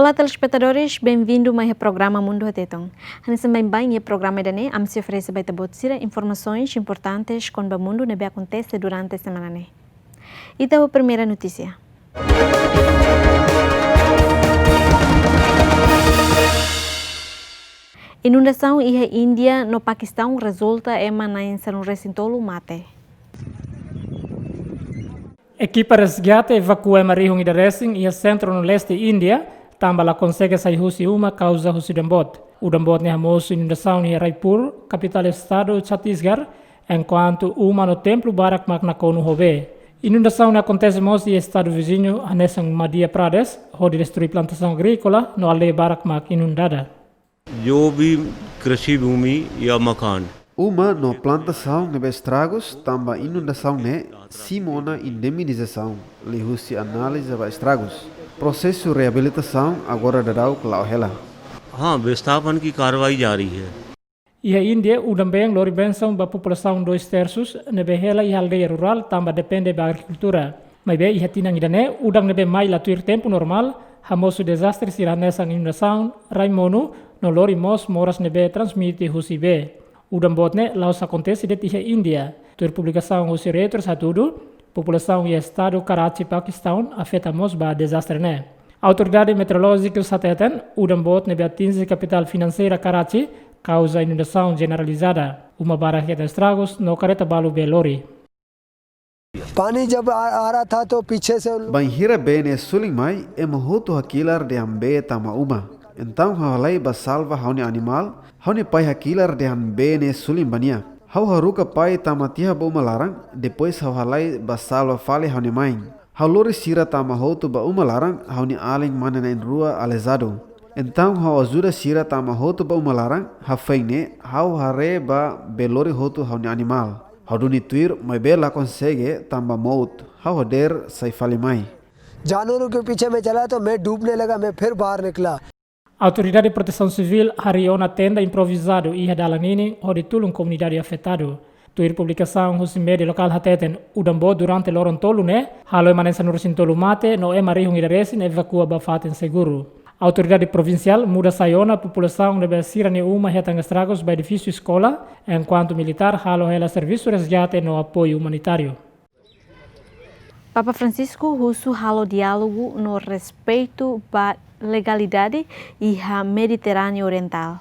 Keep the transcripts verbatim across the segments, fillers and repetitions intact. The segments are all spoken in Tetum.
Ba telespetadores, benvindu mai iha programa Mundu Hateten. Hanesan baibain iha programa ida-ne'e, ami sei oferese ba ita-boot sira informasaun importante kona-ba mundu ne'ebé akontese durante semana ne'e. Ita ho primeira notísia. Inundasaun iha Índia no Pakistaun rezulta ema na'in sanulu-resin-tolu mate. Ekipa resgate evakua ema rihun ida resin iha sentru no leste Índia, tanba la konsege sai husi uma kauza husi udan boot. Udan boot ne'e hamosu inundasaun iha Raipur, kapitál estadu Chhattisgarh, enkuantu uma no templu barak mak nakonu ho bee. Inundasaun ne'e akontese mós iha estadu viziñu hanesan Madhya Pradesh, hodi destrui plantasaun agríkola no aldeia barak mak inundada. जो भी कृषि भूमि या मकान। Uma no plantasaun ne'ebé estragus tanba inundasaun ne'e simu ona indemnizasaun liuhusi analiza ba estragus. Prosesu reabilitasaun agora daudaun la'o hela. हाँ, विस्थापन की कार्रवाई जारी है। Iha Índia, udan been lori bensaun ba populasaun dois terços ne'ebé hela iha aldeia rurál tanba depende ba agrikultura. Maibé iha tinan ida-ne'e, udan ne'ebé mai la tuir tempu normál, hamosu dezastre sira hanesan inundasaun, rai monu, no lori mós moras ne'ebé transmite husi bee. Udan boot ne'e la'ós akontese de'it iha Índia. Tuir publikasaun husi Reuters hatudu, populasaun iha estadu Karachi, Pakistaun, afeta mós ba dezastre ne'e. Autoridade meteorolójiku hateten, udan boot ne'ebé atinje kapitál finanseira Karachi, kauza inundasaun jeneralizada. Uma barak hetan estragus, no karreta balu bee lori. पानी जब आ, आ रहा था तो पीछे से उन लोग Bainhira bee ne'e sulin mai, ema hotu hakilar dehan bee tama uma. Entaun ha'u halai bá salva ha'u-nia animál, ha'u-nia pai hakilar dehan bee ne'e sulin ba nia. Ha'u haruka pai tama tiha ba uma laran, depois ha'u halai bá salva fali ha'u-nia main. Ha'u lori sira tama hotu ba uma laran, ha'u-nia alin mane na'in-rua aleijadu. Entaun ha'u ajuda sira tama hotu ba uma laran, hafoin ne'e ha'u haree bá bee lori hotu ha'u-nia animál. Ha'u duni tuir, maibé la konsege tanba mout. Ha'u hadeer sai fali mai. जानवरों के पीछे मैं चला तो मैं डूबने लगा, मैं फिर बाहर निकला। Autoridade Protesaun Sivíl harii ona tenda improvizadu iha dalan ninin hodi tulun komunidade afetadu. Tuir publikasaun husi média lokál hateten, udan boot durante loron tolu ne'e halo ema na'in sanulu-resin-tolu mate no ema rihun ida resin evakua ba fatin seguru. Autoridade provinsiál muda sai ona populasaun ne'ebé sira-nia uma hetan estragus ba edifísiu eskola, enkuantu militár halo hela servisu resgate no apoiu umanitáriu. Papa Francisco husu halo diálogu no respeitu ba legalidade iha Mediterráneu Orientál.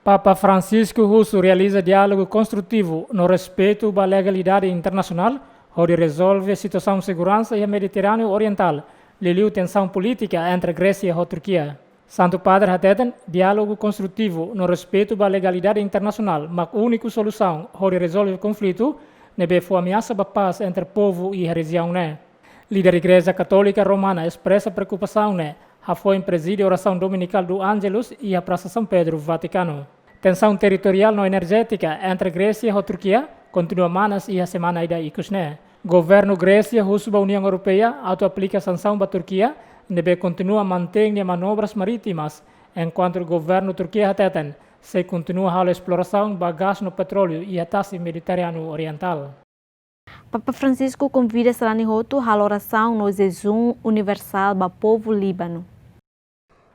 Papa Francisco husu realiza diálogu konstrutivu no respeitu ba legalidade internasionál, hodi rezolve situasaun seguransa iha Mediterráneu Orientál, liuliu tensaun polítika entre Grésia ho Turkia. Santu Padre hateten, diálogu konstrutivu no respeitu ba legalidade internasionál mak úniku solusaun hodi rezolve konflitu ne'ebé fó ameasa ba pás entre povu iha rejiaun ne'e. Líder Igreja Katólika Romana espresa preokupasaun ne'e hafoin prezide orasaun dominikál do Angelus iha Prasa São Pedro, Vatikanu. Tensaun territoriál no enerjétika entre Grésia ho Turkia kontinua manas iha semana ida ikus ne'e. Governu Grésia husu ba Uniaun Europeia atu aplika sansaun ba Turkia, ne'ebé kontinua mantein nia manobras marítimas, enkuantu governu Turkia hateten sei kontinua halo esplorasaun ba gás no petróleu iha tasi Mediterráneu Orientál. Papa Francisco konvida sarani hotu halo orasaun no jejún universál ba povu Líbanu.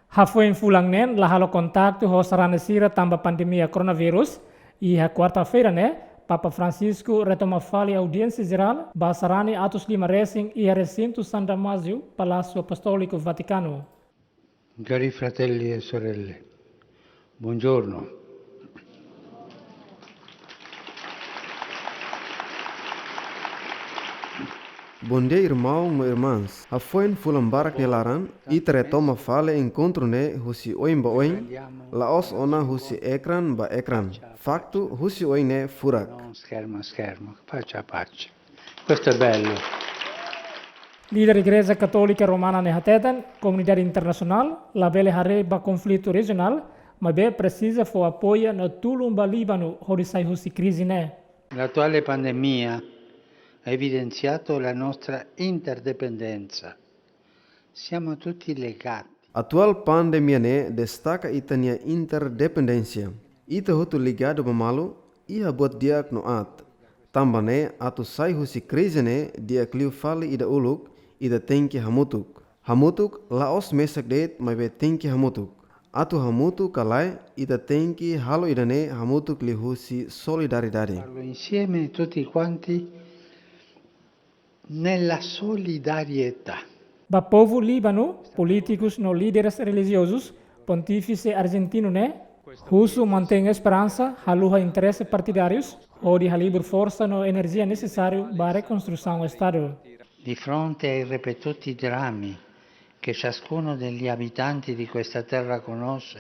Hafoin fulan neen la halo kontaktu ho sarani sira tanba pandemia koronavírus, iha kuarta-feira ne'e, Papa Francisco retoma fali audiénsia jerál ba sarani atus lima resin iha resintu San Damásio, Palásiu Apostóliku Vatikanu. Cari fratelli e sorelle, buongiorno. Bondia, irmaun no irmans. Hafoin fulan barak nia laran, ita retoma fali enkontru ne'e husi oin ba oin, la'ós ona husi ekran ba ekran. Faktu, husi oin ne'e furak. Non schermo a schermo, faccia a faccia. Questo è bello. Líder Igreja Katólika Romana ne'e hateten, komunidade internasionál labele haree ba konflitu rejionál, maibé presiza fó apoiu no tulun ba Líbanu hodi sai husi krize ne'e. L'attuale pandemia ha evidenziato la nostra interdipendenza. Siamo tutti legati. Atuál pandemia ne'e destaka ita-nia interdependénsia. Ita hotu ligadu ba malu, iha buat di'ak no aat. Tanba ne'e, atu sai husi krize ne'e di'ak liu fali ida uluk, ita tenke hamutuk. Hamutuk la'ós mesak de'it, maibé tenke hamutuk. Atu hamutuk ka lae, ita tenke halo ida-ne'e hamutuk liuhusi solidariedade. Farlo insieme tutti quanti nella solidarietà. Ba povu Líbanu, polítikus no líderes relijiozus, pontífise arjentinu ne'e husu mantein esperansa, haluha interese partidárius, hodi halibur forsa no enerjia nesesáriu ba rekonstrusaun Estadu. Di fronte ai ripetuti drammi che ciascuno degli abitanti di questa terra conosce,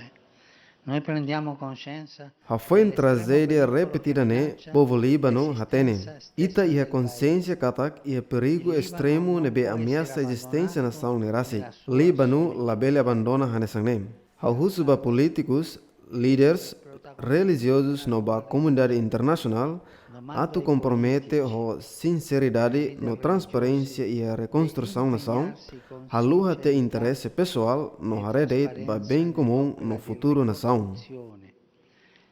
noi prendiamo coscienza. Hafoin trajédia repetida ne'e, povu Líbanu hatene. Ita iha konsiénsia katak iha perigu estremu ne'ebé ameasa ezisténsia nasaun ne'e rasik. Líbanu labele abandona hanesan ne'e. Ha'u husu ba polítikus, líderes relijiozus no ba komunidade internasionál atu kompromete ho sinseridade no transparénsia iha rekonstrusaun nasaun, haluha tiha interese pesoál no haree de'it ba bem komún no futuru nasaun.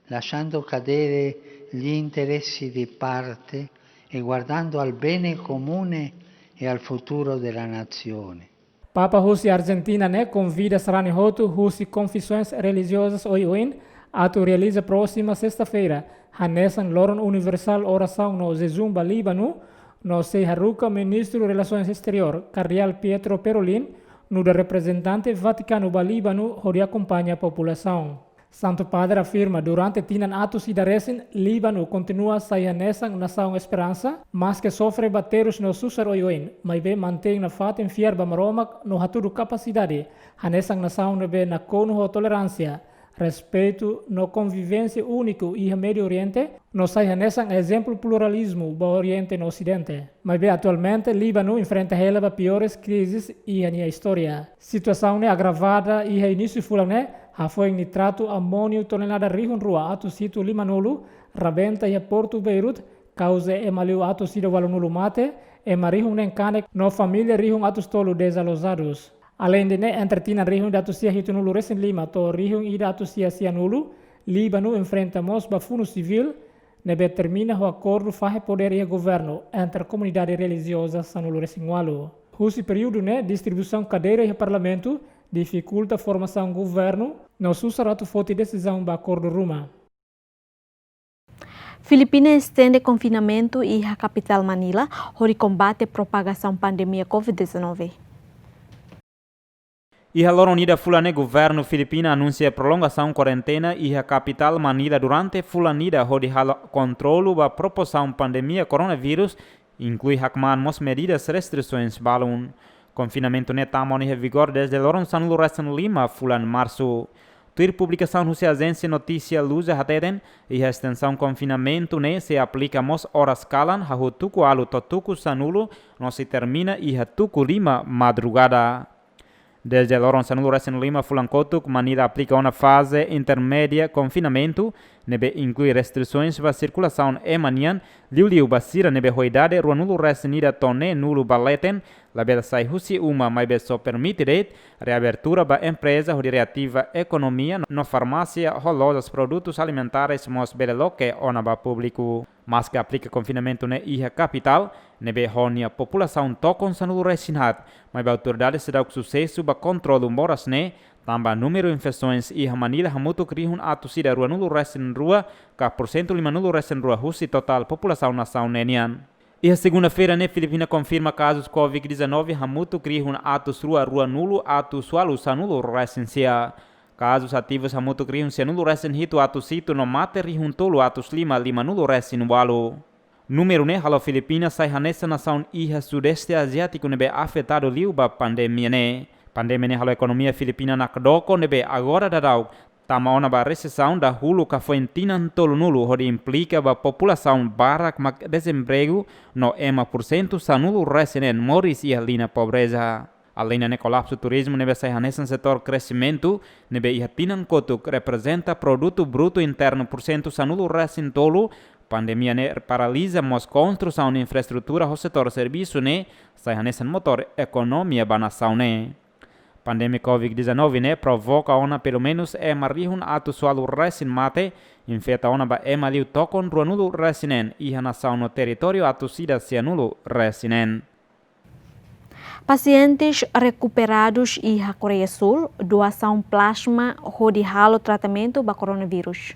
Lasciando cadere gli interessi di parte e guardando al bene comune e al futuro della nazione. Papa husi Arjentina ne'e konvida sarani hotu husi konfesoens relijiozas oioin atu realiza prósima sesta-feira, hanesan loron universál orasaun no jejún ba Líbanu, no sei haruka Ministru Relasoens Esteriór, Kardeál Pietro Parolin, nu'udar reprezentante Vatikanu ba Líbanu hodi akompaña populasaun. Santu Padre afirma, durante tinan atus ida resin, Líbanu kontinua sai hanesan nasaun esperansa, maske sofre ba terus no susar oioin, maibé mantein nafatin fiar ba Maromak no hatudu kapasidade, hanesan nasaun ne'ebé nakonu ho toleránsia, respeitu no konvivénsia úniku iha Médiu Oriente, no sai hanesan ezemplu pluralizmu ba Oriente no Osidente. Maibé atualmente, Líbanu enfrenta hela ba piores krizis iha nia istória. Situasaun ne'e agravada iha inísiu fulan ne'e, hafoin nitratu amóniu tonelada rihun rua atus hitu limanulu rabenta iha portu Beirut, kauza ema liu atus ida ualunulu mate, ema rihun neen kanek no família rihun atus tolu dezalojadus. Aleinde ne'e, entre tinan rihun ida atus sia hitunulu resin lima to'o rihun ida atus sia sianulu, Líbanu enfrenta mós ba funu sivíl, ne'ebé termina ho akordu fahe podér iha governu entre komunidade relijioza sanulu resin ualu. Husi períodu ne'e, distribuisaun kadeira iha parlamentu difikulta formasaun governu, no susar atu foti desizaun ba akordu ruma. Filipina estende konfinamentu iha kapitál Manila, hodi kombate propagasaun pandemia covid dezanove. Iha loron ida fulan ne'e, governu Filipina anunsia prolongasaun kuarentena iha kapitál Manila durante fulan ida hodi halo kontrolu ba proporsaun pandemia koronavírus, inklui hakmaan mós medidas restrisoens balun. Konfinamentu ne'e tama ona iha vigór dezde loron sanulu resin lima fulan Marsu. Tuir publikasaun husi ajénsia notísia Luza hateten, iha estensaun konfinamentu ne'e sei aplika mós oras kalan hahú tuku ualu to'o tuku sanulu, no sei termina iha tuku lima madrugada. Dezde loron sanulu resin lima fulan kotuk, Manila aplika ona faze intermédia konfinamentu, ne'ebé inklui restrisoens ba sirkulasaun ema nian, liuliu ba sira ne'ebé ho idade ruanulu resin ida to'o neenulu ba leten, labele sai husi uma, maibé só permite de'it reabertura ba empreza hodi reativa ekonomia, no farmásia ho lojas produtus alimentares mós bele loke ona ba públiku. Maske aplika konfinamentu ne'e iha kapitál, ne'ebé ho nia populasaun tokon sanulu resin haat, maibé autoridade seidauk susesu ba kontrolu moras ne'e, tanba númeru infesoens iha Manila hamutuk rihun atus ida ruanulu resin rua, ka porsentu limanulu resin rua husi totál populasaun nasaun ne'e nian. Iha segunda-feira ne'e, Filipina konfirma kazus covid dezanove hamutuk rihun atus rua ruanulu atus ualu sanulu resin sia. Kazus ativus hamutuk rihun sianulu resin hitu atus hitu no mate rihun tolu atus lima limanulu resin ualu. Númeru ne'e halo Filipina sai hanesan nasaun iha Sudeste Aziátiku ne'ebé afetadu liu ba pandemia ne'e. Pandemia ne'e halo ekonomia Filipina nakdoko ne'ebé agora daudaun tama ona ba resesaun dahuluk hafoin tinan tolunulu, hodi implika ba populasaun barak mak dezempregu no ema porsentu sanulu resin neen moris iha liña pobreza. Aleinde ne'e, kolapsu turizmu ne'ebé sai hanesan setór kresimentu, ne'ebé iha tinan kotuk reprezenta produtu brutu internu porsentu sanulu resin tolu, pandemia ne'e paraliza mós konstrusaun infraestrutura ho setór servisu ne'e sai hanesan motór ekonomia ba nasaun ne'e. Pandemia covid dezanove ne'e provoka ona pelumenus ema rihun atus ualu resin mate, infeta ona ba ema liu tokon ruanulu resin neen iha nasaun no territóriu atus ida sianulu resin neen. Pasientes rekuperadus iha Koreia Súl, doasaun plasma hodi halo tratamentu ba koronavírus.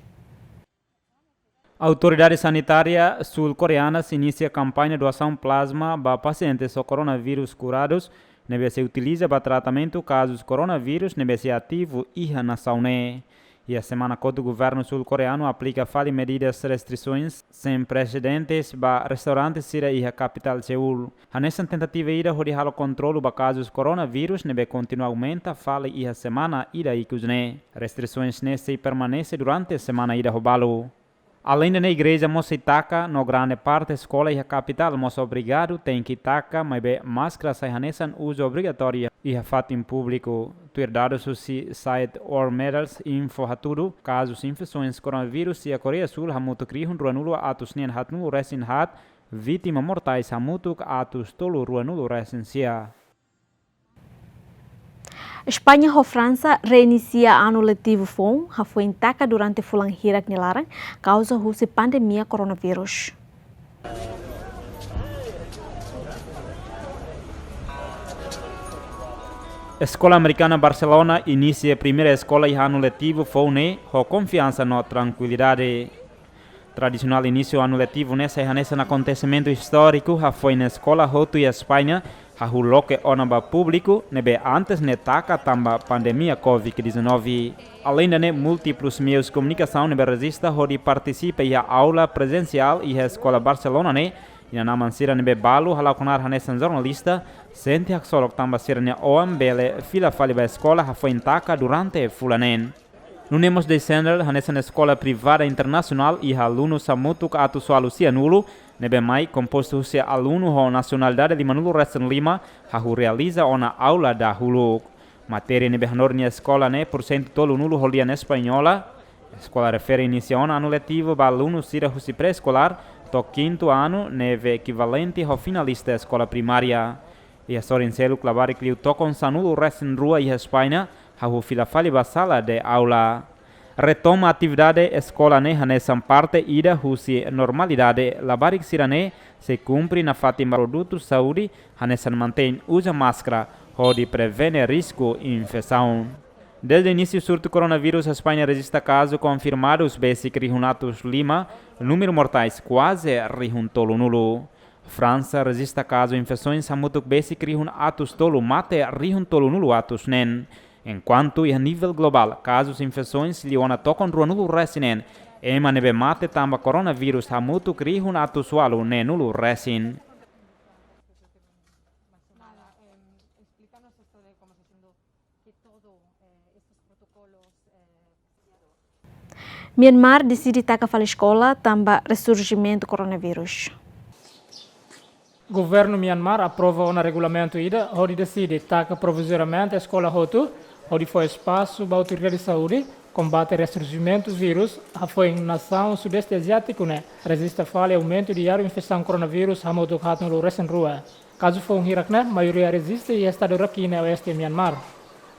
Autoridade sanitária sul-koreanas inisia kampaña doasaun plasma ba pasientes ho koronavírus kuradus, ne'ebé sei utiliza ba tratamentu kazus koronavírus ne'ebé sei ativu iha nasaun ne'e. Iha semana kotuk governu sul-koreanu aplika fali medidas restrisoens sein presedentes ba restaurante sira iha kapitál Seul. Hanesan tentativa ida hodi halo kontrolu ba kazus koronavírus ne'ebé kontinua aumenta fali iha semana ida ikus ne'e. Restrisoens ne'e sei permanese durante semana ida ho balu. Aleinde ne'e, igreja mós sei taka, no grande parte eskola iha kapitál mós obrigadu tenke taka, maibé máskara sai hanesan uzu obrigatóriu iha fatin públiku. Tuir dadus husi site World Medals Info hatudu, kazus infesoens koronavírus iha Koreia Súl hamutuk rihun ruanulu atus neen haatnulu resin haat, vítima mortais hamutuk atus tolu ruanulu resin sia. España ho Fransa reinisia anu letivu foun, hafoin taka durante fulan hirak nia laran, kauza husi pandemia koronavírus. Eskola Amerikana Barselona inisia primeira eskola iha anu letivu foun ne'e ho konfiansa no trankuilidade. Tradisionál inísiu anu letivu ne'e sai hanesan akontesimentu istóriku, hafoin eskola hotu iha España hahú loke ona ba públiku ne'ebé antes ne'e taka tanba pandemia covid dezanove. Aleinde ne'e, múltiplus meius komunikasaun ne'ebé rejista hodi partisipa iha aula prezensiál iha eskola Barselona ne'e, inan-aman sira ne'ebé balu hala'o knaar hanesan jornalista sente haksolok tanba sira-nia oan bele fila fali ba eskola hafoin taka durante fulan neen. Nune'e mós Deisender, hanesan eskola privada internasionál iha alunus hamutuk atus ualu sianulu, ne'ebé mai kompostu husi alunu ho nasionalidade limanulu resin lima, hahú realiza ona aula dahuluk. Matéria ne'ebé hanorin iha eskola ne'e porsentu tolunulu ho lian Española. Eskola refere inisia ona anu letivu ba alunu sira husi pré-eskolár to'o kintu anu, ne'ebé ekivalente ho finalista eskola primária. Iha sorin seluk, labarik liu tokon sanulu resin rua iha España hahú fila fali ba sala de aula. Retoma atividade eskola ne'e hanesan parte ida husi normalidade, labarik sira-ne'e sei kumpre nafatin ba produtu saúde, hanesan mantein uza máskara hodi prevene risku infesaun. Desde inísiu surtu koronavírus, España rejista kazu konfirmadus besik rihun atus lima, númeru mortais kuaze rihun tolunulu. Fransa rejista kazu infesoens hamutuk besik rihun atus tolu, mate rihun tolunulu atus neen. Enkuantu iha nivel globál, kazus infesoens liu ona tokon ruanulu resin neen, ema ne'ebé mate tanba koronavírus hamutuk rihun atus ualu neenulu resin. Myanmar deside taka fali eskola tanba resurjimentu koronavírus. Governu Myanmar aprova ona regulamentu ida hodi deside taka provizoriamente eskola hotu, hodi fó espasu ba autoridade saúde kombate resurjimentu vírus, hafoin nasaun Sudeste Aziátiku ne'e rejista fali aumentu diáriu infesaun koronavírus hamutuk haatnulu resin rua. Kazu foun hirak ne'e, maioria rejista iha estadu Rakhine, oeste Myanmar.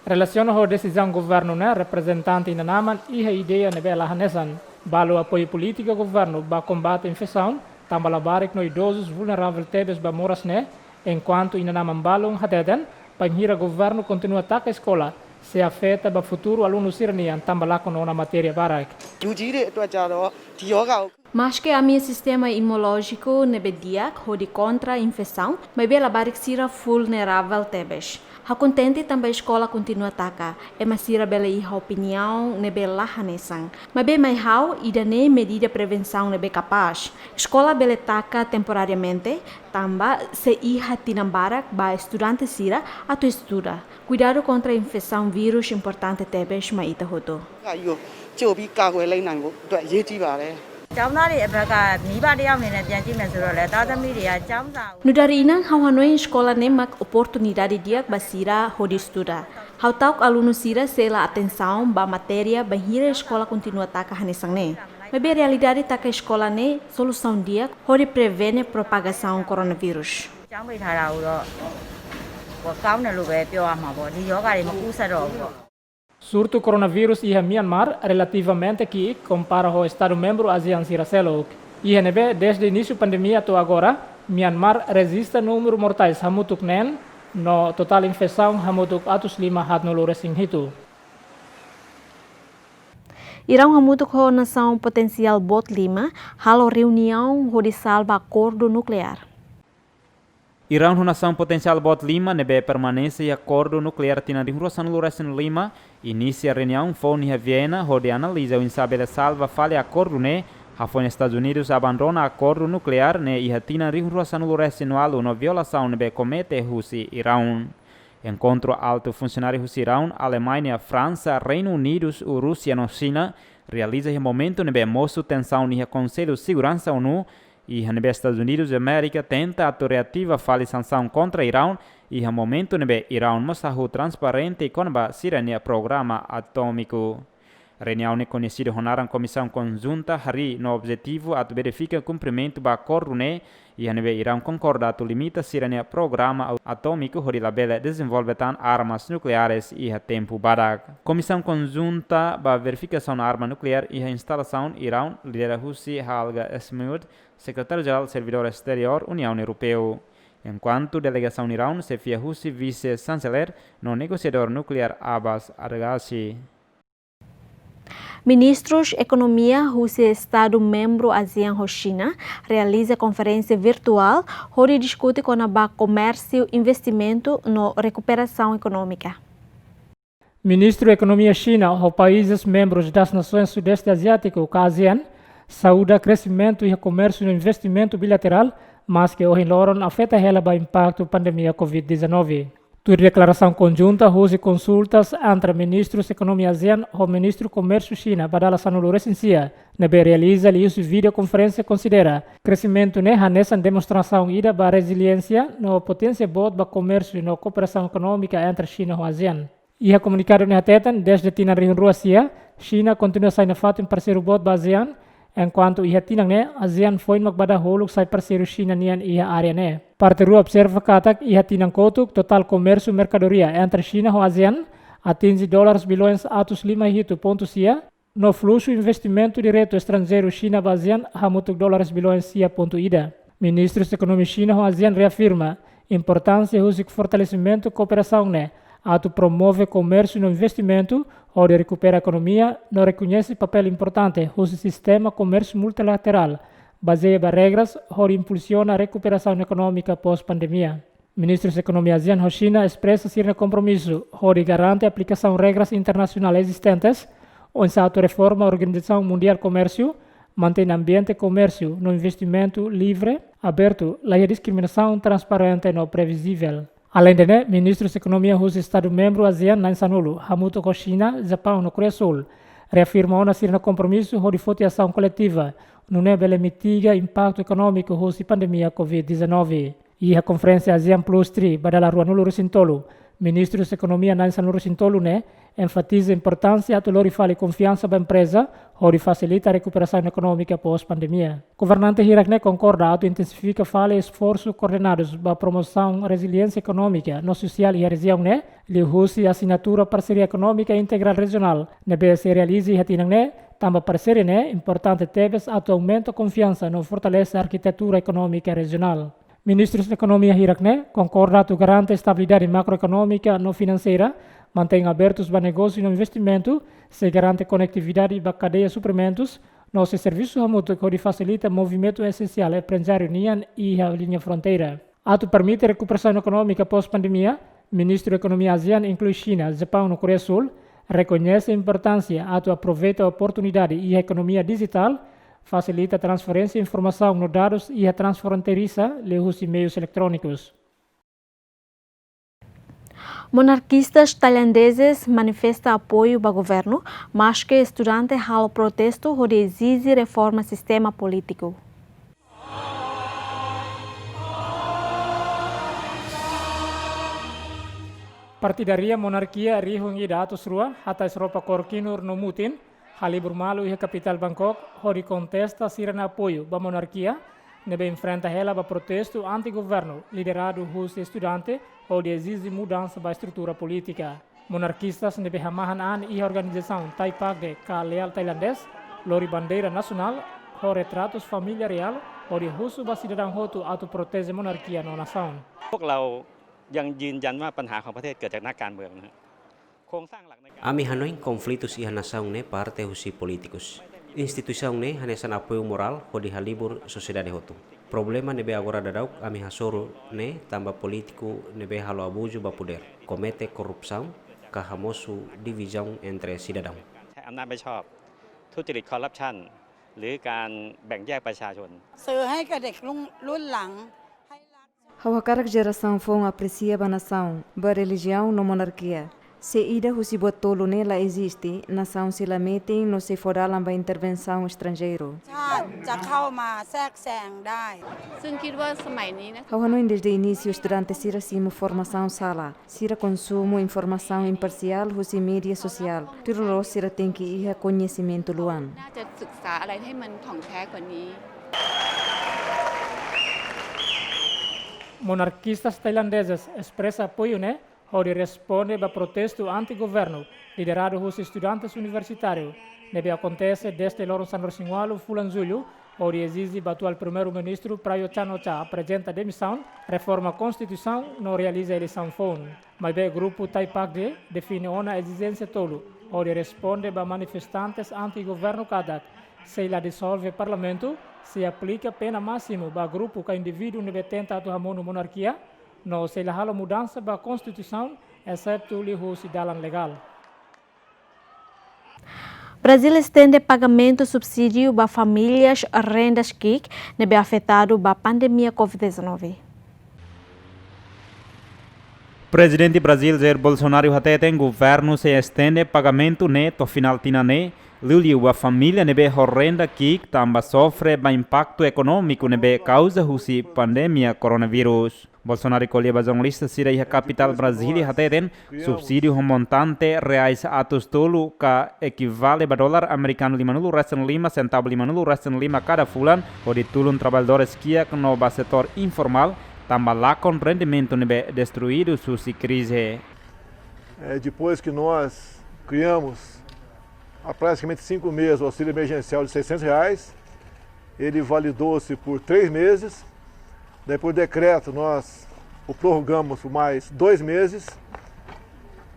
Relasiona ho desizaun governu ne'e, reprezentante inan-aman iha ideia ne'ebé la hanesan. Balu apoiu polítika governu ba kombate infesaun, tanba labarik no idozus vulneravel tebes ba moras ne'e, enkuantu inan-aman balun hateten, bainhira governu kontinua taka eskola, sei afeta ba futuru alunu sira-nian tanba lakon ona matéria barak. လူကြီးတွေအတွက်ကျတော့ဒီရောဂါကို Maske ami sistema imunolójiku ne'ebé di'ak hodi kontra infesaun, maibé labarik sira vulneravel tebes. Ha'u kontente tanba eskola kontinua taka, ema sira bele iha opiniaun ne'ebé la hanesan. Maibé mai ha'u, ida-ne'e medida prevensaun ne'ebé kapás. Eskola bele taka temporariamente, tanba sei iha tinan barak ba estudante sira atu estuda. Kuidadu kontra infesaun vírus importante tebes mai ita hotu. ကပ်ရောဂါကြီးကို ကြိုပြီးကာကွယ်လိုက်နိုင်ဖို့အတွက် အရေးကြီးပါတယ်။ ကျောင်းသားတွေအတွက် ကမိဘတစ်ယောက်အနေနဲ့ ပြန်ကြည့်မယ်ဆိုတော့လည်း သားသမီးတွေက ကျောင်းစာကို Nu'udar inan, ha'u hanoin eskola ne'e mak oportunidade di'ak ba sira hodi estuda. Ha'u ta'uk alunu sira sei la atensaun ba matéria bainhira eskola kontinua taka hanesan ne'e. Maibé realidade taka eskola ne'e solusaun di'ak hodi prevene propagasaun koronavírus. ကျောင်းပိတ်ထားတာကိုတော့ ဟို ကောင်းတယ်လို့ပဲ ပြောရမှာပေါ့။ ဒီရောဂါတွေ မကူးစက်တော့ဘူးပေါ့။ Surtu koronavírus iha Myanmar relativamente ki'ik kompara ho estadu membru ASEAN sira seluk. Iha ne'ebé, desde inísiu pandemia to'o agora, Myanmar rejista númeru mortais hamutuk neen, no totál infesaun hamutuk atus lima haatnulu resin hitu. Iraun hamutuk ho nasaun potensiál boot lima halo reuniaun hodi salva akordu nukleár. Iraun ho nasaun potensiál boot lima ne'ebé permanese iha akordu nukleár tinan rihun rua sanulu resin lima inisia reuniaun foun iha Viena hodi analiza oinsá bele salva fali akordu ne'e, hafoin Estadus Unidus abandona akordu nukleár ne'e iha tinan rihun rua sanulu resin ualu no violasaun ne'ebé komete husi Iraun. Enkontru altu funsionáriu husi Iraun, Alemaña, Fransa, Reinu Unidus, Rúsia no Xina realiza iha momentu ne'ebé mosu tensaun iha Konsellu Seguransa ONU, iha ne'ebé Estadus Unidus Amérika tenta atu reativa fali sansaun kontra Iraun, iha momentu ne'ebé Iraun mós hahú transparente kona-ba sira-nia programa atómiku. Reuniaun ne'e koñesidu ho naran Komisaun Konjunta harii no objetivu atu verifika kumprimentu ba akordu ne'e, iha ne'ebé Iraun konkorda atu limita sira-nia programa atómiku hodi labele dezenvolve tan armas nukleares iha tempu badak. Komisaun Konjunta ba Verifikasaun Arma Nukleár iha instalasaun Iraun, lidera husi Halga Esmuid, Sekretáriu Jerál Servidór Esteriór Uniaun Europeia. Enkuantu delegasaun Iraun xefia husi Vise-Xanselér no negosiadór nukleár Abbas Araghchi. Ministrus Ekonomia husi Estadu membru ASEAN ho Xina realiza konferénsia virtuál hodi diskute kona-ba komérsiu, investimentu no rekuperasaun ekonómika. Ministru Ekonomia Xina ho países membrus das Nações Sudeste Asiático, ka ASEAN, saúda kresimentu iha komérsiu no investimentu bilaterál, maske ohin loron afeta hela ba impaktu pandemia covid dezanove. Tuir deklarasaun konjunta husi konsultas entre ministrus ekonomia ASEAN ho ministru komérsiu Xina ba dala sanulu resin sia, ne'ebé realiza liuhusi vídeo konferénsia, konsidera kresimentu ne'e hanesan demonstrasaun ida ba reziliénsia no poténsia boot ba komérsiu no kooperasaun ekonómika entre Xina ho ASEAN. Iha komunikadu ne'e hateten, dezde tinan rihun rua sia, Xina kontinua sai nafatin parseiru boot ba ASEAN, enkuantu iha tinan ne'e ASEAN foin mak ba dahuluk sai parseiru Xina nian iha área ne'e. Parte rua observa katak iha tinan kotuk totál komérsiu merkadoria entre Xina ho ASEAN atinje dólares bilhões atus lima hitu pontu sia, no fluxu investimentu diretu estranjeiru Xina ba ASEAN hamutuk dólares bilhões sia pontu ida. Ministrus Ekonomia Xina ho ASEAN reafirma importánsia husi fortalesimentu kooperasaun ne'e atu promove komérsiu no investimentu, hodi rekupera ekonomia no rekoñese papél importante husi sistema komérsiu multilaterál, bazeia ba regras, hodi impulsiona rekuperasaun ekonómika pós-pandemia. Ministrus Ekonomia ASEAN ho Xina espresa sira-nia kompromisu hodi garante aplikasaun regras internasionál ezistentes, oinsá atu reforma Organizasaun Mundiál Komérsiu, mantein ambiente komérsiu no investimentu livre, abertu, laiha diskriminasaun, transparente no previzivel. Aleinde ne'e, ministrus ekonomia husi Estadu membru ASEAN na'in sanulu, hamutuk ho Xina, Japaun no Koreia Súl, reafirma ona sira-nia kompromisu hodi foti asaun koletiva, nune'e bele mitiga impaktu ekonómiku husi pandemia covid dezanove. Iha konferénsia ASEAN Plus three ba dala ruanulu resin tolu, ministrus ekonomia na'in sanulu resin tolu ne'e enfatiza importánsia atu lori fali konfiansa ba empreza, hodi fasilita rekuperasaun ekonómika pós-pandemia. Governante hirak ne'e konkorda atu intensifika fali esforsu koordenadus ba promosaun reziliénsia ekonómika no sosiál iha rejiaun ne'e, liuhusi asinatura parseria ekonómika integrál rejionál ne'ebé sei realiza iha tinan ne'e, tanba parseria ne'e importante tebes atu aumenta konfiansa no fortalese arkitetura ekonómika rejionál. Ministrus Ekonomia hirak ne'e konkorda atu garante estabilidade makroekonómika no finanseira, mantein abertus ba negósiu no investimentu, sei garante konetividade ba kadeia suprimentus, no sei servisu hamutuk hodi fasilita movimentu esensiál estranjeiru nian iha liña fronteira. Atu permite rekuperasaun ekonómika pós-pandemia, ministru ekonomia ASEAN inklui Xina, Japaun no Koreia Súl, rekoñese importánsia atu aproveita oportunidade iha ekonomia dijitál, fasilita transferénsia informasaun no dadus iha transfronteiriza liuhusi meius eletrónikus. Monarkistas tailandezes manifesta apoiu ba governu, maske estudante halo protestu hodi ezije reforma sistema polítiku. Partidária monarkia rihun ida atus rua, hatais roupa kór kinur no mutin, halibur malu iha kapitál Bangkok, hodi kontesta sira-nia apoiu ba monarkia ne'ebé enfrenta hela ba protestu anti-governu, lideradu husi estudante, hodi ezije mudansa ba estrutura polítika. Monarkistas ne'ebé hamahan an iha organizasaun Thai Park Day ka Leal Thailandês, lori bandeira nasionál ho retratus família reál, hodi husu ba sidadaun hotu atu proteje monarkia no nasaun. Pok lau ยังยืนยันว่าปัญหาของประเทศเกิดจากนักการเมืองนะฮะ โครงสร้างหลักในการ Ami hanoin konflitus iha nasaun ne'e parte husi polítikus. Instituisaun ne'e hanesan apoiu morál hodi halibur sosiedade hotu. Problema ne'ebé agora daudauk ami hasoru ne'e tanba polítiku ne'ebé halo abuzu ba podér, komete korrupsaun, ka hamosu divizaun entre sidadaun. ใช้อำนาจไม่ชอบ ทุจริตคอร์รัปชัน หรือการแบ่งแยกประชาชน สื่อให้กับเด็กรุ่นรุ่นหลัง ให้รัก Ha'u hakarak jerasaun foun apresia ba nasaun, ba relijiaun no monarkia. Se ida husi buat tolu ne'e la eziste, nasaun sei la metin no sei fó dalan ba intervensaun estranjeiru. ชาติจะเข้ามาแทรกแซงได้ ซึ่งคิดว่าสมัยนี้นะ Ha'u hanoin desde inísiu estudante sira simu formasaun sala, sira konsumu informasaun imparsiál husi média sosiál. Tuir loloos sira tenke iha koñesimentu luan. น่าจะศึกษาอะไรให้มันถ่องแท้กว่านี้ Monarkistas tailandeses espresa apoiu ne'e hodi responde ba protestu anti-governu lideradu husi estudantes universitáriu ne'ebé akontese desde loron sanulu-resin-ualu fulan Jullu, hodi ezije ba atuál Primeiru-Ministru Prayut Chan-o-cha aprezenta demisaun, reforma Konstituisaun no realiza eleisaun foun. Maibé grupu Thai Pak Dae define ona ezijénsia tolu hodi responde ba manifestantes anti-governu katak sei la disolve Parlamentu, sei aplika pena másimu ba grupu ka indivíduu ne'ebé tenta atu hamonu monarkia, no sei la halo mudansa ba Konstituisaun, esetu liuhusi dalan legál. Brazil estende pagamentu subsídiu ba famílias rendas ki'ik ne'ebé afetadu ba pandemia covid dezanove. Prezidente Brazil Jair Bolsonaro hateten governu sei estende pagamentu ne'e to'o final tinan ne'e, liuliu ba família ne'ebé ho renda ki'ik tanba sofre ba impaktu ekonómiku ne'ebé kauza husi pandemia koronavírus. Bolsonaro ko'alia ba jornalista sira iha kapitál Brasília hateten, subsídiu ho montante reais atus tolu ka ekivale ba dolar amerikanu limanulu-resin-lima sentavu limanulu-resin-lima kada fulan, hodi tulun traballadores kiak no ba setór informál, tanba lakon rendimentu ne'ebé destruídu husi krize. É, depois que nós criamos há praticamente cinco meses o auxílio emergencial de seiscentos reais, ele validou-se por três meses, daí por decreto nós o prorrogamos por mais dois meses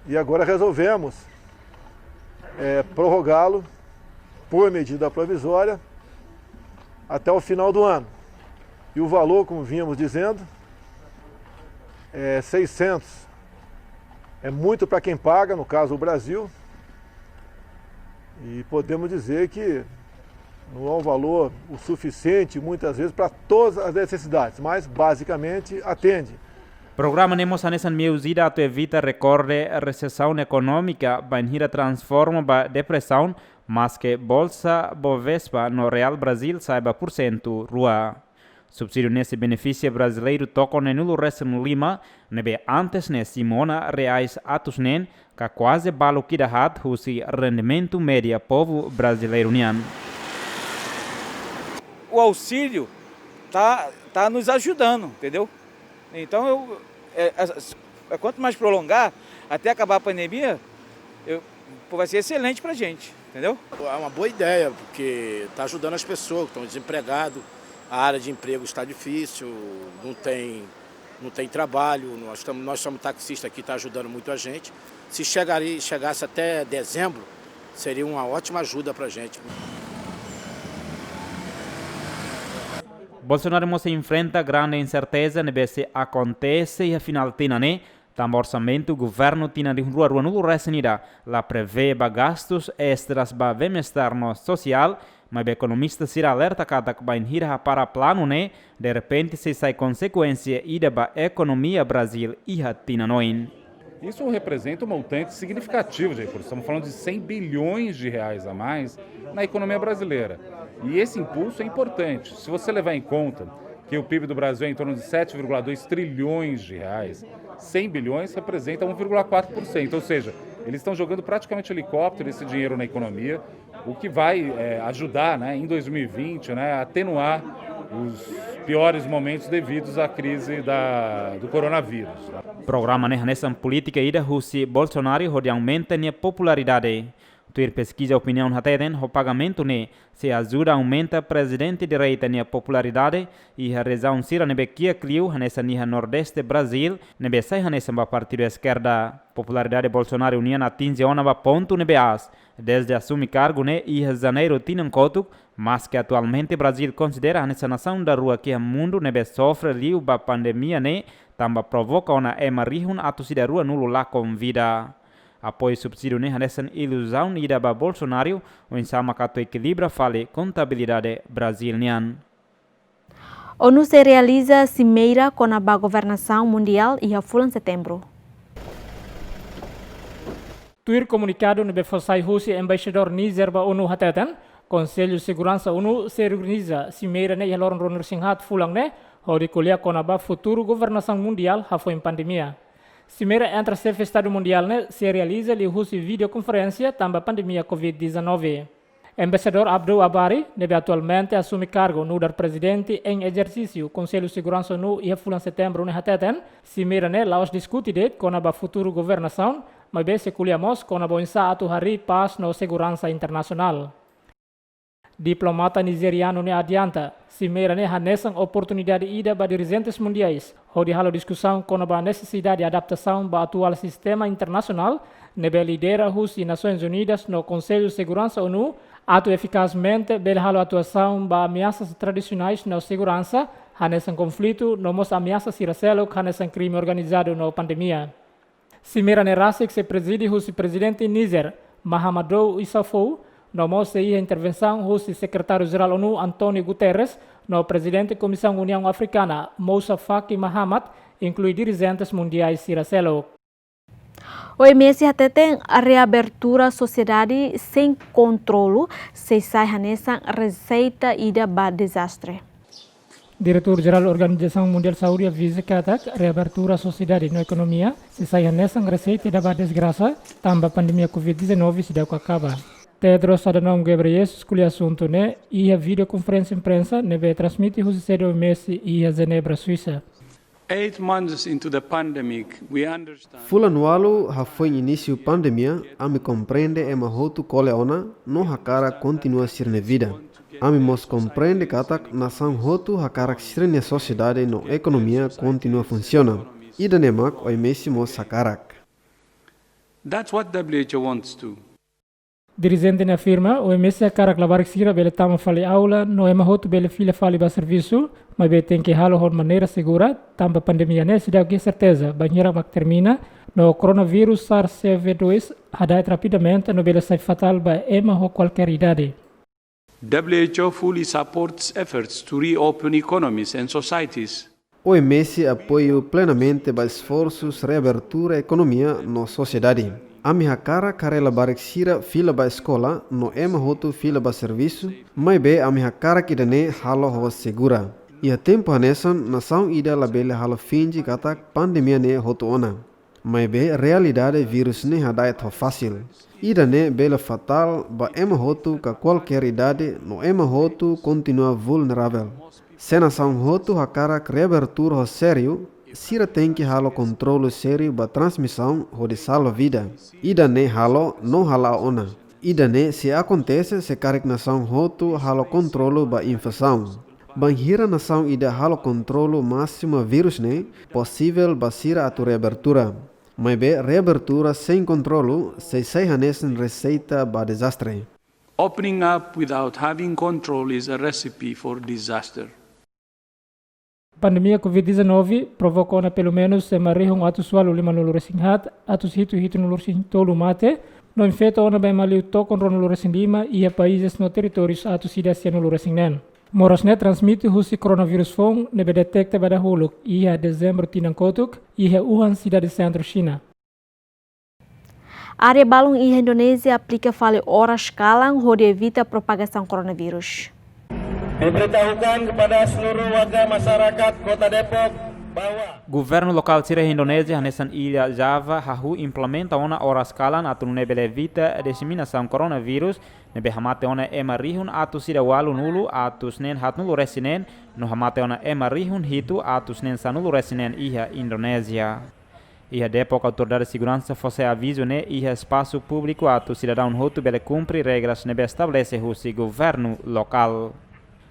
e agora resolvemos é, prorrogá-lo por medida provisória até o final do ano. E o valor, como vínhamos dizendo, é seiscentos. É muito para quem paga, no caso o Brasil, e podemos dizer que não é um valor o suficiente, muitas vezes, para todas as necessidades, mas basicamente atende. Programa ne'e mós hanesan meius ida atu evita rekorde resesaun ekonómika, bainhira transforma ba depresaun, maske Bolsa Bovespa no Real Brazil sa'e ba pursentu rua. Subsídiu ne'e sei benefisia brasileiru tokon neenulu-resin-lima, ne'ebé antes ne'e simu ona reais atus neen, ka kuaze balu ida haat husi rendimentu média povu brasileiru nian. O auxílio tá, tá nos ajudando, entendeu? Então, eu, é, é, é, quanto mais prolongar, até acabar a pandemia, eu, vai ser excelente para a gente, entendeu? É uma boa ideia, porque está ajudando as pessoas que estão desempregadas, a área de emprego está difícil, não tem, não tem trabalho, nós estamos, nós somos taxistas aqui, está ajudando muito a gente. Se chegar, chegasse até dezembro, seria uma ótima ajuda para a gente. Bolsonaro mós enfrenta grande inserteza ne'ebé sei akontese iha final tinan ne'e, tanba orsamentu governu tinan rihun rua ruanulu-resin-ida la prevee ba gastus estras ba bem-estar no sosiál, maibé ekonomista sira alerta katak bainhira hapara planu ne'e, derrepente sei sai konsekuénsia ida ba ekonomia Brazil iha tinan oin. Isso representa um montante significativo de recursos. Estamos falando de cem bilhões de reais a mais na economia brasileira. E esse impulso é importante. Se você levar em conta que o pib do Brasil é em torno de sete vírgula dois trilhões de reais, cem bilhões representa um vírgula quatro por cento. Ou seja, eles estão jogando praticamente helicóptero esse dinheiro na economia, o que vai, é, ajudar, né, em dois mil e vinte, né, a atenuar os piores momentos devidos à crise da, do coronavírus. Programa ne'e hanesan polítika ida husi Bolsonaro hodi aumenta nia popularidade. Tuir peskiza opiniaun hateten, ho pagamentu ne'e sei ajuda aumenta prezidente direita nia popularidade iha rejiaun sira ne'ebé kiak liu hanesan iha Nordeste Brazil, ne'ebé sai hanesan ba partidu eskerda. Popularidade Bolsonaro nian atinje ona ba pontu ne'ebé aas dezde asume kargu ne'e iha Janeiru tinan kotuk, maske atualmente Brazil konsidera hanesan nasaun daruak iha mundu ne'ebé sofre liu ba pandemia ne'e, tanba provoka ona ema rihun atus ida rua nulu lakon vida. Apoiu subsídiu ne'e hanesan iluzaun ida ba Bolsonaro, oinsá mak atu ekilibra fali kontabilidade Brazil nian. ONU sei realiza simeira kona-ba governasaun mundiál iha fulan Setembru. Tuir komunikadu ne'ebé fó sai husi embaixadór Nizer ba ONU hateten, Konsellu Seguransa ONU sei organiza simeira ne'e iha loron ruanulu-resin-haat fulan ne'e, hodi ko'alia kona-ba futuru governasaun mundiál hafoin pandemia. Simeira entre xefe Estadu mundiál ne'e sei realiza liuhusi videokonferénsia tanba pandemia covid dezanove. Embaixadór Abdou Abarry, ne'ebé atualmente asume kargu nu'udar prezidente em exercício Konsellu Seguransa ONU iha fulan Setembru ne'e hateten, simeira ne'e la'ós diskute de'it kona-ba futuru governasaun, maibé sei ko'alia mós kona-ba oinsá atu harii pás no seguransa internasionál. Diplomata nizerianu ne'e adianta, simeira ne'e hanesan oportunidade ida ba dirijentes mundiais hodi halo diskusaun kona-ba nesesidade adaptasaun ba atuál sistema internasionál ne'ebé lidera husi Nasoins Unidas no Konsellu Seguransa ONU, atu efikazmente bele halo atuasaun ba ameasas tradisionais no seguransa, hanesan konflitu, no mós ameasa sira seluk hanesan krime organizadu no pandemia. Simeira ne'e rasik sei prezide husi prezidente Nizer, Mahamadou Issoufou, no mós sei iha intervensaun husi Sekretáriu-Jerál ONU António Guterres, no prezidente Komisaun Uniaun Afrikana, Moussa Faki Mahamat, inklui dirijentes mundiais sira seluk. OMS hateten reabertura sosiedade sein kontrolu sei sai hanesan reseita ida ba dezastre. Diretór Jerál Organizasaun Mundiál Saúde avisa katak reabertura sosiedade no ekonomia sei sai hanesan reseita ida ba desgrasa, tanba pandemia covid dezanove seidauk akaba. Tedros Adhanom Ghebreyesus ko'alia asuntu ne'e iha videokonferénsia imprensa ne'ebé transmite husi sede OMS iha Jenebra, Suisa. Eight months into the pandemic, we understand. Fulan ualu hafoin inísiu pandemia, ami komprende ema hotu kole ona no hakarak kontinua sira-nia vida. Ami mós komprende katak nasaun hotu hakarak sira-nia sosiedade no ekonomia kontinua funsiona. Ida-ne'e mak OMS mós hakarak. That's what W H O wants to. Dirijente ne'e afirma, OMS hakarak labarik sira bele tama fali aula, no ema hotu bele fila fali ba servisu, maibé tenke halo ho maneira segura, tanba pandemia ne'e seidauk iha serteza bainhira mak termina, no koronavírus SARS-CoV dois hada'et rapidamente no bele sai fatál ba ema ho kualkér idade. W H O fully supports efforts to reopen economies and societies. OMS apoia plenamente ba esforsus reabertura ekonomia no sosiedade. Ami hakarak haree labarik sira fila ba eskola no ema hotu fila ba servisu, maibé ami hakarak ida-ne'e halo ho segura. Iha tempu hanesan, nasaun ida labele halo finje katak pandemia ne'e hotu ona. Maibé realidade vírus ne'e hada'et ho fasil. Ida-ne'e bele fatál ba ema hotu ka kualkér idade no ema hotu kontinua vulneravel. Se nasaun hotu hakarak reabertura ho sériu, sira tenke halo kontrolu sériu ba transmisaun hodi salva vida. Ida-ne'e halo no hala'o ona. Ida-ne'e sei akontese se karik nasaun hotu halo kontrolu ba infesaun. Bainhira nasaun ida halo kontrolu másimu vírus ne'e, posivel ba sira atu reabertura. Maibé reabertura sein kontrolu sei sai hanesan reseita ba dezastre. Opening up without having control is a recipe for disaster. Pandemia covid dezanove provoka ona pelumenus ema rihun atus ualu limanulu-resin-haat, atus hitu hitunulu-resin-tolu mate, no infeta ona ba ema liu tokon ruanulu-resin-lima iha países no territórius atus ida sianulu-resin-neen. Moras ne'e transmite husi koronavírus foun ne'ebé deteta ba dahuluk iha Dezembru tinan kotuk iha Wuhan, sidade sentru Xina. Área balun iha Indonézia aplika fali oras kalan hodi evita propagasaun koronavírus. Diberitahukan kepada seluruh warga masyarakat Kota Depok bahwa Governu lokál sira iha Indonézia hanesan Ilha Java hahú implementa ona oras kalan atu nune'e bele evita diseminasaun koronavírus ne'ebé hamate ona ema rihun atus ida ualunulu atus neen haatnulu-resin-neen no hamate ona ema rihun hitu atus neen sanulu-resin-neen iha Indonézia. Iha Depok, autoridade seguransa fó sai avizu ne'e iha espasu públiku atu sidadaun hotu bele kumpre regras ne'ebé estabelese husi governu lokál.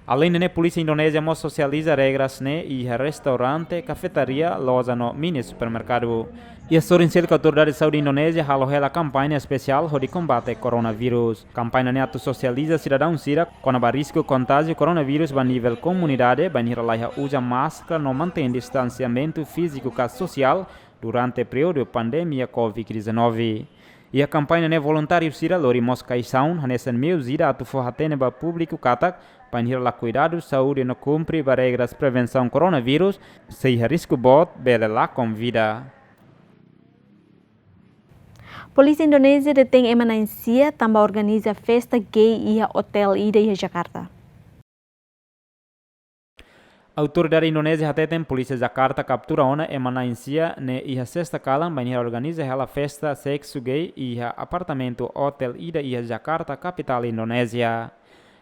Aleinde ne'e, polísia Indonézia mós sosializa regras ne'e iha restaurante, kafetaria, loja no mini supermerkadu. Iha sorin seluk, autoridade saúde Indonézia halo hela kampaña espesiál hodi kombate koronavírus. Kampaña ne'e atu sosializa sidadaun sira kona-ba risku kontájiu koronavírus ba nivel komunidade, bainhira laiha uza máskara no mantein distansiamentu fíziku ka sosiál durante períodu pandemia covid dezanove. Iha kampaña ne'e, voluntáriu sira lori mós kaixaun hanesan meius ida atu fó-hatene ba públiku katak, bainhira la kuidadu saúde no kumpre ba regras prevensaun koronavírus, sei iha risku boot bele lakon vida. Polísia Indonézia detein ema na'in-sia tanba organiza festa gay iha otél ida iha Jakarta. Autoridade Indonézia hateten polísia Jakarta kaptura ona ema na'in-sia ne'e iha sesta kalan, bainhira organiza hela festa seksu gay iha apartamentu otél ida iha Jakarta, kapitál Indonézia.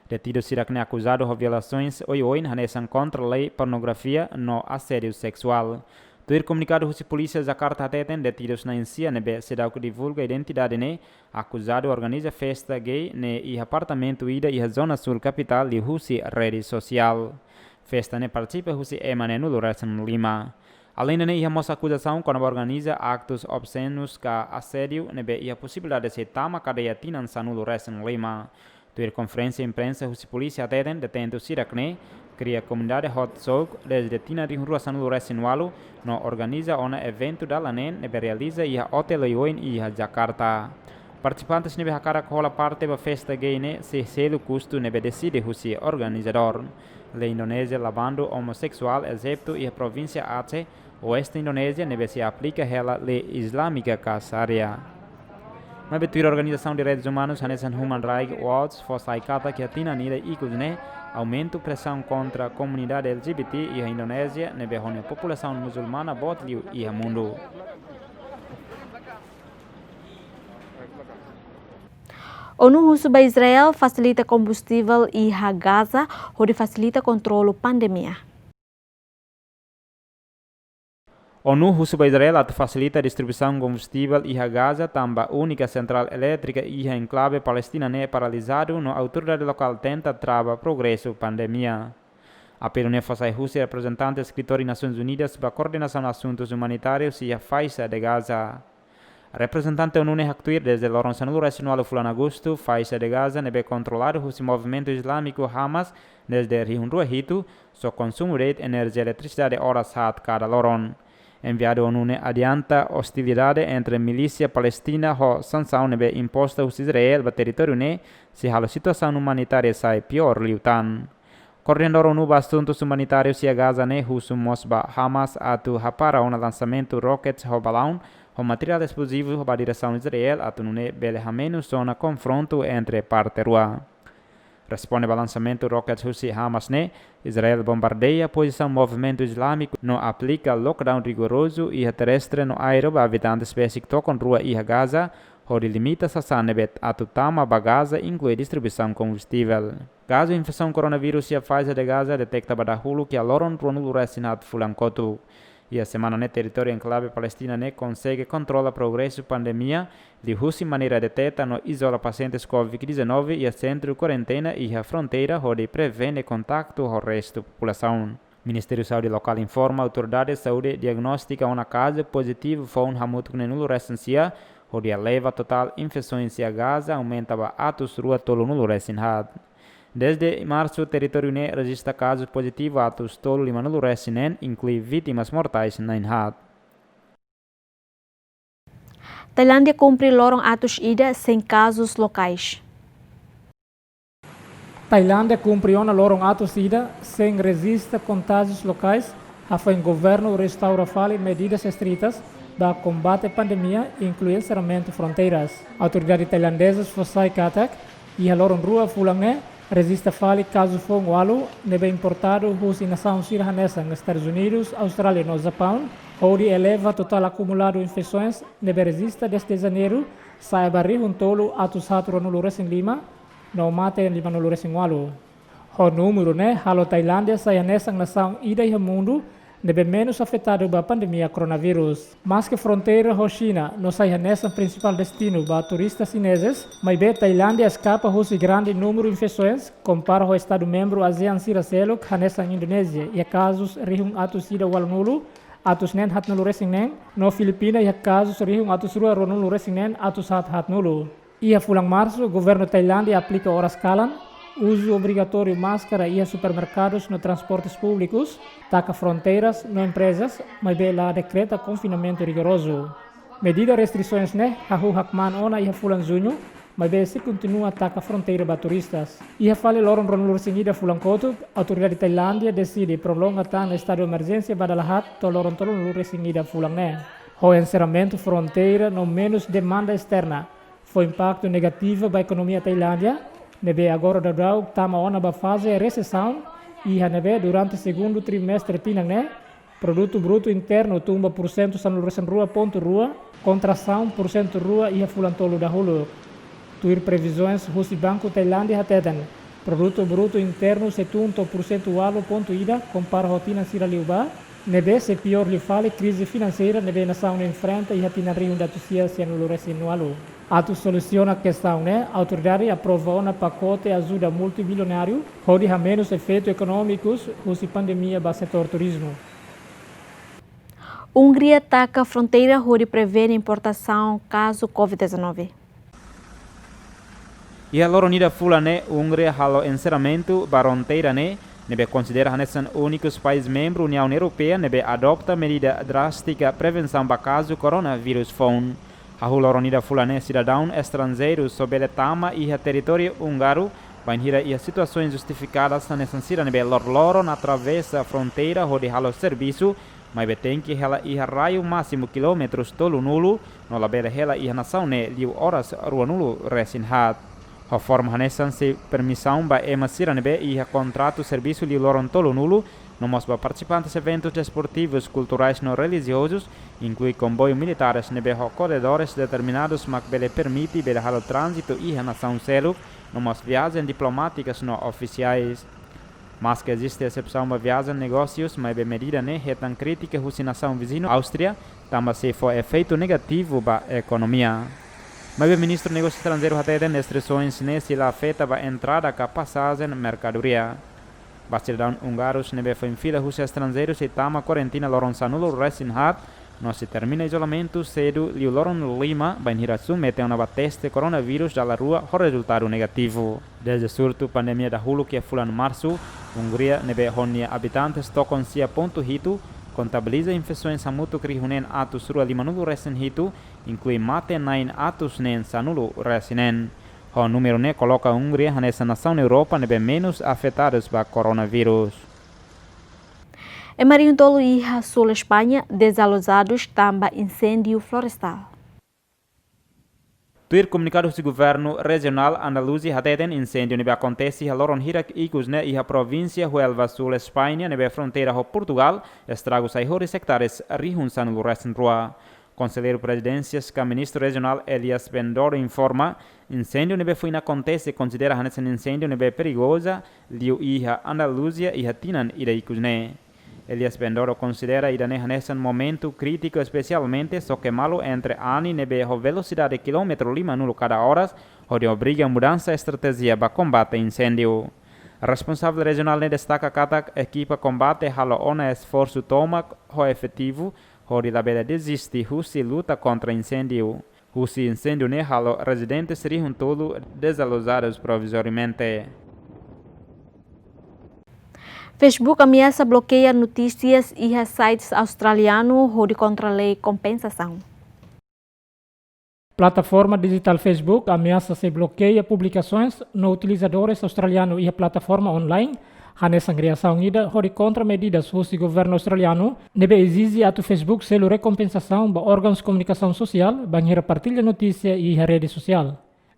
Detidu sira-ne'e akuzadu ho violasaun oioin hanesan kontra lei pornografia no asédiu seksuál. Tuir komunikadu husi polísia Jakarta hateten, detidus na'in-sia ne'ebé seidauk divulga identidade ne'e akuzadu organiza festa gay ne'e iha apartamentu ida iha zona súl kapitál liuhusi rede sosiál. Festa ne'e partisipa husi ema na'in-nulu resin lima. Aleinde ne'e, iha mós akuzasaun kona-ba organiza aktus obsenus ka asédiu ne'ebé iha posibilidade sei tama kadeia tinan sanulu resin lima. Tuir konferénsia imprensa husi polísia hateten, detentu sira-ne'e kria komunidade hot souk dezde tinan rihun rua sanulu resin ualu no organiza ona eventu dalan neen ne'ebé realiza iha otél oioin iha Jakarta. Partisipantes ne'ebé hakarak hola parte ba festa gay ne'e sei selu kustu ne'ebé deside husi organizadór. Lei Indonézia la bandu omoseksuál, ezetu iha provínsia Aceh, oeste Indonézia, ne'ebé sei aplika hela lei islámika ka Sharia. Maibé tuir organizasaun direitus umanus hanesan Human Rights Watch fó sai katak iha tinan ida ikus ne'e, aumentu presaun kontra komunidade L G B T iha Indonézia, ne'ebé ho nia populasaun musulmana boot liu iha mundu. ONU husu ba Israel fasilita kombustivel iha Gaza hodi fasilita kontrolu pandemia. ONU husu ba Israel atu fasilita distribuisaun kombustivel iha Gaza, tanba únika sentrál elétrika iha enklave Palestina ne'e paralizadu no autoridade lokál tenta trava progresu pandemia. Apelu ne'e fó sai husi reprezentante eskritóriu Nasoins Unidas ba koordenasaun asuntus umanitárius iha Faixa de Gaza. Reprezentante ONU ne'e haktuir dezde loron sanulu resin ualu fulan Agostu, Faixa de Gaza ne'ebé kontroladu husi movimentu islámiku Hamas dezde rihun rua hitu, só konsumu de'it enerjia eletrisidade oras haat kada loron. Enviadu ONU ne'e adianta ostilidade entre milísia Palestina ho sansaun ne'ebé imposta husi Israel ba territóriu ne'e sei halo situasaun umanitária sai piór liután. Koordenadór ONU ba asuntus umanitárius iha Gaza ne'e husu mós ba Hamas atu hapara ona lansamentu roket ho balaun ho materiál esplozivu ba diresaun Israel atu nune'e bele hamenus ona konfrontu entre parte rua. Responde ba lansamentu roket husi Hamas ne'e, Israel bombardeia pozisaun movimentu islámiku no aplika lockdown rigorozu iha terrestre no aéreu ba abitantes besik tokon rua iha Gaza, hodi limita sasán ne'ebé atu tama ba Gaza, inklui distribuisaun kombustivel. Kazu infesaun koronavírus iha Faixa de Gaza deteta ba dahuluk iha loron ruanulu resin haat fulan kotuk. Iha semana ne'e territóriu enklave Palestina ne'e konsege kontrola progresu pandemia, liuhusi maneira deteta no izola pasientes covid dezanove iha sentru kuarentena iha fronteira hodi prevene kontaktu ho restu populasaun. Ministériu Saúde lokál informa autoridade saúde diagnostika ona kazu pozitivu foun hamutuk neenulu resin sia, hodi eleva totál infesoens iha Gaza aumenta ba atus rua tolunulu resin haat. Dezde marsu, territóriu ne'e rejista kazu pozitivu atus tolu limanulu resin neen, inklui vítimas mortais na'in haat. Tailándia kumpre loron atus ida sein kazus lokais. Tailándia kumpre ona loron atus ida sein rejista kontájius lokais, hafoin governu restaura fali medidas estritas ba kombate pandemia, inklui enserramentu fronteiras. Autoridade tailandezas fó sai katak, iha loron rua fulan ne'e, rejista fali kazu foun ualu ne'ebé importadu husi nasaun sira hanesan Estadus Unidus, Austrália no Japaun, hodi eleva totál akumuladu infesoens ne'ebé rejista dezde Janeiru sa'e ba rihun tolu atus haat ruanulu resin lima, no mate limanulu resin ualu. Ho númeru ne'e halo Tailándia sai hanesan nasaun ida iha mundu ne'ebé menus afetadu ba pandemia koronavírus. Maske fronteira ho Xina no sai hanesan prinsipál destinu ba turista xinezes, maibé Tailándia eskapa husi grande númeru infesoens, kompara ho estadu membru ASEAN sira seluk, hanesan Indonézia, iha kazus rihun atus ida ualunulu, atus neen haatnulu resin neen, no Filipina iha kazus rihun atus rua ruanulu resin neen, atus haat haatnulu. Iha fulan Marsu, governu Tailándia aplika oras kalan, uzu obrigatóriu máskara iha supermerkadus no transportes públikus, taka fronteiras no emprezas, maibé la dekreta konfinamentu rigorozu. Medida restrisoens ne'e hahú hakmaan ona iha fulan Juñu, maibé sei kontinua taka fronteira ba turistas. Iha fali loron ruanulu resin ida fulan kotuk, autoridade Tailándia deside prolonga tan estadu emerjénsia ba dala haat to'o loron tolunulu resin ida fulan ne'e. Ho enserramentu fronteira no menus demanda esterna, fó impaktu negativu ba ekonomia Tailándia, ne'ebé agora daudaun tama ona ba faze resesaun, iha ne'ebé durante segundu trimestre tinan ne'e, produtu brutu internu tun ba pursentu sanulu resin rua pontu rua, kontrasaun pursentu rua iha fulan tolu dahuluk. Tuir previzoens husi Banku Tailándia hateten, produtu brutu internu sei tun to'o pursentu ualu pontu ida kompara ho tinan sira liubá, ne'ebé sei piór liu fali krize finanseira ne'ebé nasaun ne'e enfrenta iha tinan rihun atus sia sianulu resin ualu. Atu solusiona kestaun ne'e, autoridade aprova ona pakote ajuda multimilionáriu, hodi hamenus efeitu ekonómikus husi pandemia ba setór turizmu. Hungria taka fronteira hodi prevene importasaun kazu covid dezanove. Iha loron ida fulan ne'e, Hungria halo enserramentu ba fronteira ne'e, ne'ebé konsidera hanesan únikus país membru Uniaun Europeia ne'ebé adopta medida drástika prevensaun ba kazu koronavírus foun. Hahú loron ida fulan ne'e, sidadaun estranjeiru só bele tama iha territóriu hungaru, bainhira iha situasoens justifikadas hanesan sira ne'ebé loroloron atravesa fronteira hodi halo servisu, maibé tenke hela iha raiu másimu kilómetrus tolunulu, no labele hela iha nasaun ne'e liu oras ruanulu resin haat. Ho forma hanesan sei permisaun ba ema sira ne'ebé iha kontratu servisu liu loron tolunulu, no mós ba partisipantes eventus desportivus, kulturais no relijiozus, inklui komboiu militares ne'ebé ho korredores determinadus mak bele permite bele halo tránzitu iha nasaun seluk, no mós viajen diplomátikas no ofisiais. Maske eziste esepsaun ba viajen negósius, maibé medida ne'e hetan krítika husi nasaun viziñu Áustria, tanba sei fó efeitu negativu ba ekonomia. Maibé Ministru Negósiu Estranjeiru hateten restrisoens ne'e sei la afeta ba entrada ka pasajen merkadoria. Ba sidadaun hungarus ne'ebé foin fila husi estranjeiru sei tama korentina loron sanulu resin haat, no sei termina izolamentu sedu liu loron lima, bainhira submete ona ba teste koronavírus dala rua ho rezultadu negativu. Dezde surtu pandemia dahuluk iha fulan Marsu, Hungria ne'ebé ho nia abitantes tokon sia pontu hitu, kontabiliza infesoens hamutuk rihun neen atus rua limanulu resin hitu, inklui mate na'in atus neen sanulu resin neen. Ho númeru ne'e koloka Hungria hanesan nasaun Europa ne'ebé menus afetadus ba koronavírus. Ema rihun tolu iha súl España dezalojadus tanba inséndiu florestál. Tuir komunikadu husi governu rejionál Andaluzia hateten, inséndiu ne'ebé akontese iha loron hirak ikus ne'e iha provínsia Huelva, súl España, ne'ebé fronteira ho Portugál, estragu sai horis ektares rihun sanulu resin rua. Konselleiru Prezidénsia ka Ministru Rejionál Elias Bendodo informa, inséndiu ne'ebé foin akontese konsidera hanesan inséndiu ne'ebé perigoza liu iha Andaluzia iha tinan ida ikus ne'e. Elias Bendodo konsidera ida-ne'e hanesan momentu krítiku, espesialmente xoke malu entre anin ne'ebé ho velosidade kilómetru limanulu kada oras, hodi obriga mudansa estratéjia ba kombate inséndiu. Responsavel rejionál ne'e destaka katak ekipa kombate halo ona esforsu tomak ho efetivu, hodi labele deziste husi luta kontra inséndiu. Husi inséndiu ne'e halo rezidentes rihun tolu dezalojadus provizoriamente. Facebook ameasa blokeia notísias iha sites australianu hodi kontra lei kompensasaun. Plataforma dijitál Facebook ameasa sei blokeia publikasoens no utilizadores australianu iha plataforma online, hanesan reasaun ida hodi kontra medidas husi governu australianu ne'ebé ezije atu Facebook selu rekompensasaun ba órgauns komunikasaun sosiál bainhira partilla notísia iha rede sosiál.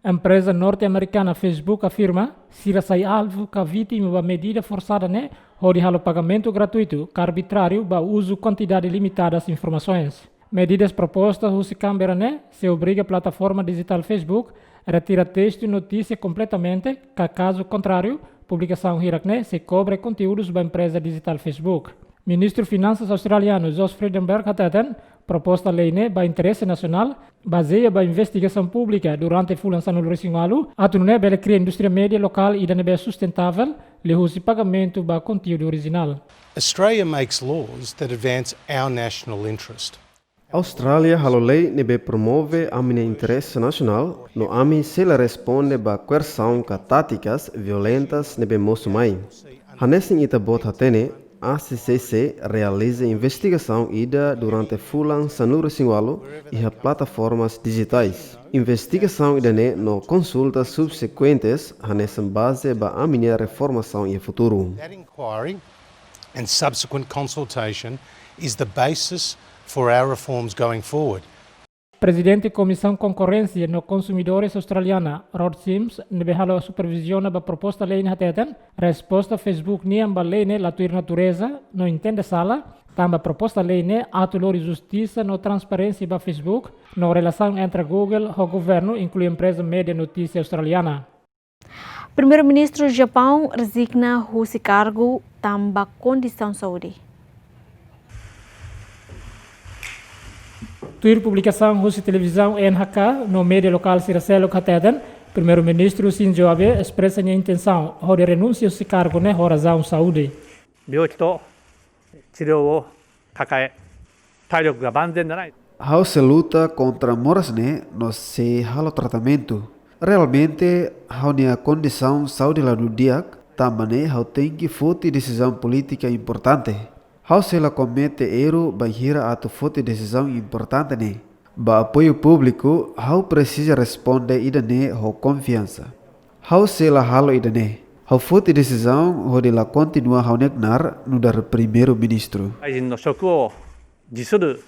Empreza norte-amerikana Facebook afirma, sira sai alvu ka vítima ba medida forsada ne'e hodi halo pagamentu gratuitu ka arbitráriu ba uzu kuantidade limitadas informasoens. Medidas proposta husi Canberra ne'e sei obriga plataforma dijitál Facebook retira testu notísia kompletamente, ka kazu kontráriu, publikasaun hirak ne'e sei kobre konteúdus ba empreza dijitál Facebook. Ministru Finansas australianu Josh Frydenberg hateten, proposta lei ne'e ba interese nasionál, bazeia ba investigasaun públika durante fulan sanulu-resin-ualu, atu nune'e bele kria indústria média lokál ida ne'ebé sustentável, liuhusi pagamentu ba konteúdu orijinál. Australia makes laws that advance our national interest. Austrália halo lei ne'ebé promove ami-nia interese nasionál, no ami sei la responde ba koersaun ka tátikas violentas ne'ebé mosu mai. Hanesan ita-boot hatene, A C C C realiza investigasaun ida durante fulan sanulu-resin-ualu iha plataformas dijitais. Investigasaun ida-ne'e no konsulta subsekuentes hanesan baze ba ami-nia reformasaun iha futuru. That inquiry and subsequent consultation is the basis for our reforms going forward. Prezidente Komisaun Konkorrénsia no Konsumidores australiana, Rod Sims, ne'ebé halo superviziona ba proposta lei ne'e hateten, resposta Facebook nian ba lei ne'e la tuir natureza, no entende sala, tanba proposta lei ne'e atu lori justisa no transparénsia ba Facebook, no relasaun entre Google ho governu, inklui empreza média notísia australiana. Primeiru-Ministru Japaun rezigna husi kargu tanba kondisaun saúde. Tuir publikasaun husi televizaun N H K no média lokál sira seluk hateten, Primeiru-Ministru Shinzo Abe espresa nia intensaun hodi renunsia husi kargu ne'e ho razaun saúde. 病気と治療を抱え、体力が万全でない。 Ha'u sei luta kontra moras ne'e no sei halo tratamentu. Realmente, ha'u-nia kondisaun saúde la di'ak, tanba ne'e ha'u tenke foti desizaun polítika importante. Ha'u sei la komete erru bainhira atu foti desizaun importante ne'e. Ba apoiu públiku, ha'u presiza responde ida-ne'e ho konfiansa. Ha'u sei la halo ida-ne'e. Ha'u foti desizaun hodi la kontinua ha'u-nia knaar nu'udar Primeiru-Ministru. 大臣の職を辞する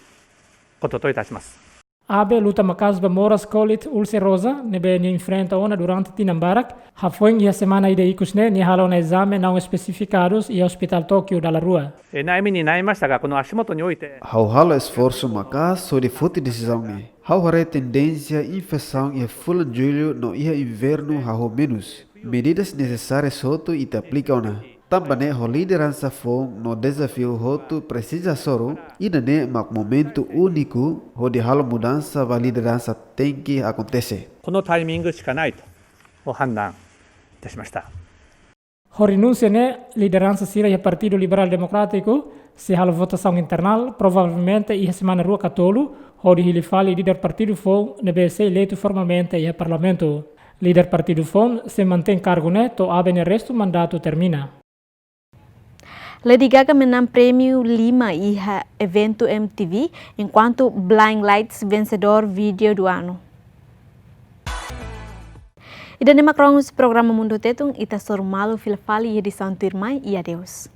ことといたします。 Abe luta maka'as ba moras kólitu ulseroza ne'ebé nia enfrenta ona durante tinan barak, hafoin iha semana ida ikus ne'e nia halo ona ezame naun espesifikadus iha Ospitál Tókiu dala rua. えー、内面になりましたが、この足元において、 Ha'u halo esforsu maka'as hodi foti desizaun ne'e. Ha'u haree tendénsia infesaun iha fulan Jullu no iha invernu hahú menus. Medidas nesesárias hotu ita aplika ona. Tanba ne'e ho lideransa foun no dezafiu hotu presiza hasoru, ida-ne'e mak momentu úniku hodi halo mudansa ba lideransa tenke akontese. このタイミングしかないと判断いたしました。 Ho renúnsia ne'e, lideransa sira iha Partidu Liberál Demokrátiku sei halo votasaun internál, provavelmente iha semana rua ka tolu, hodi hili fali líder partidu foun ne'ebé sei eleitu formalmente iha Parlamentu. Líder partidu foun sei mantein kargu ne'e to'o Abe nia restu mandatu termina. Lady Gaga menang prémiu lima iha eventu M T V, enkuantu Blinding Lights vensedór vídeo do ano. Ida-ne'e mak rona husi programa Mundu Tetun, ita hasoru malu fila fali iha edisaun tuirmai, i adeus.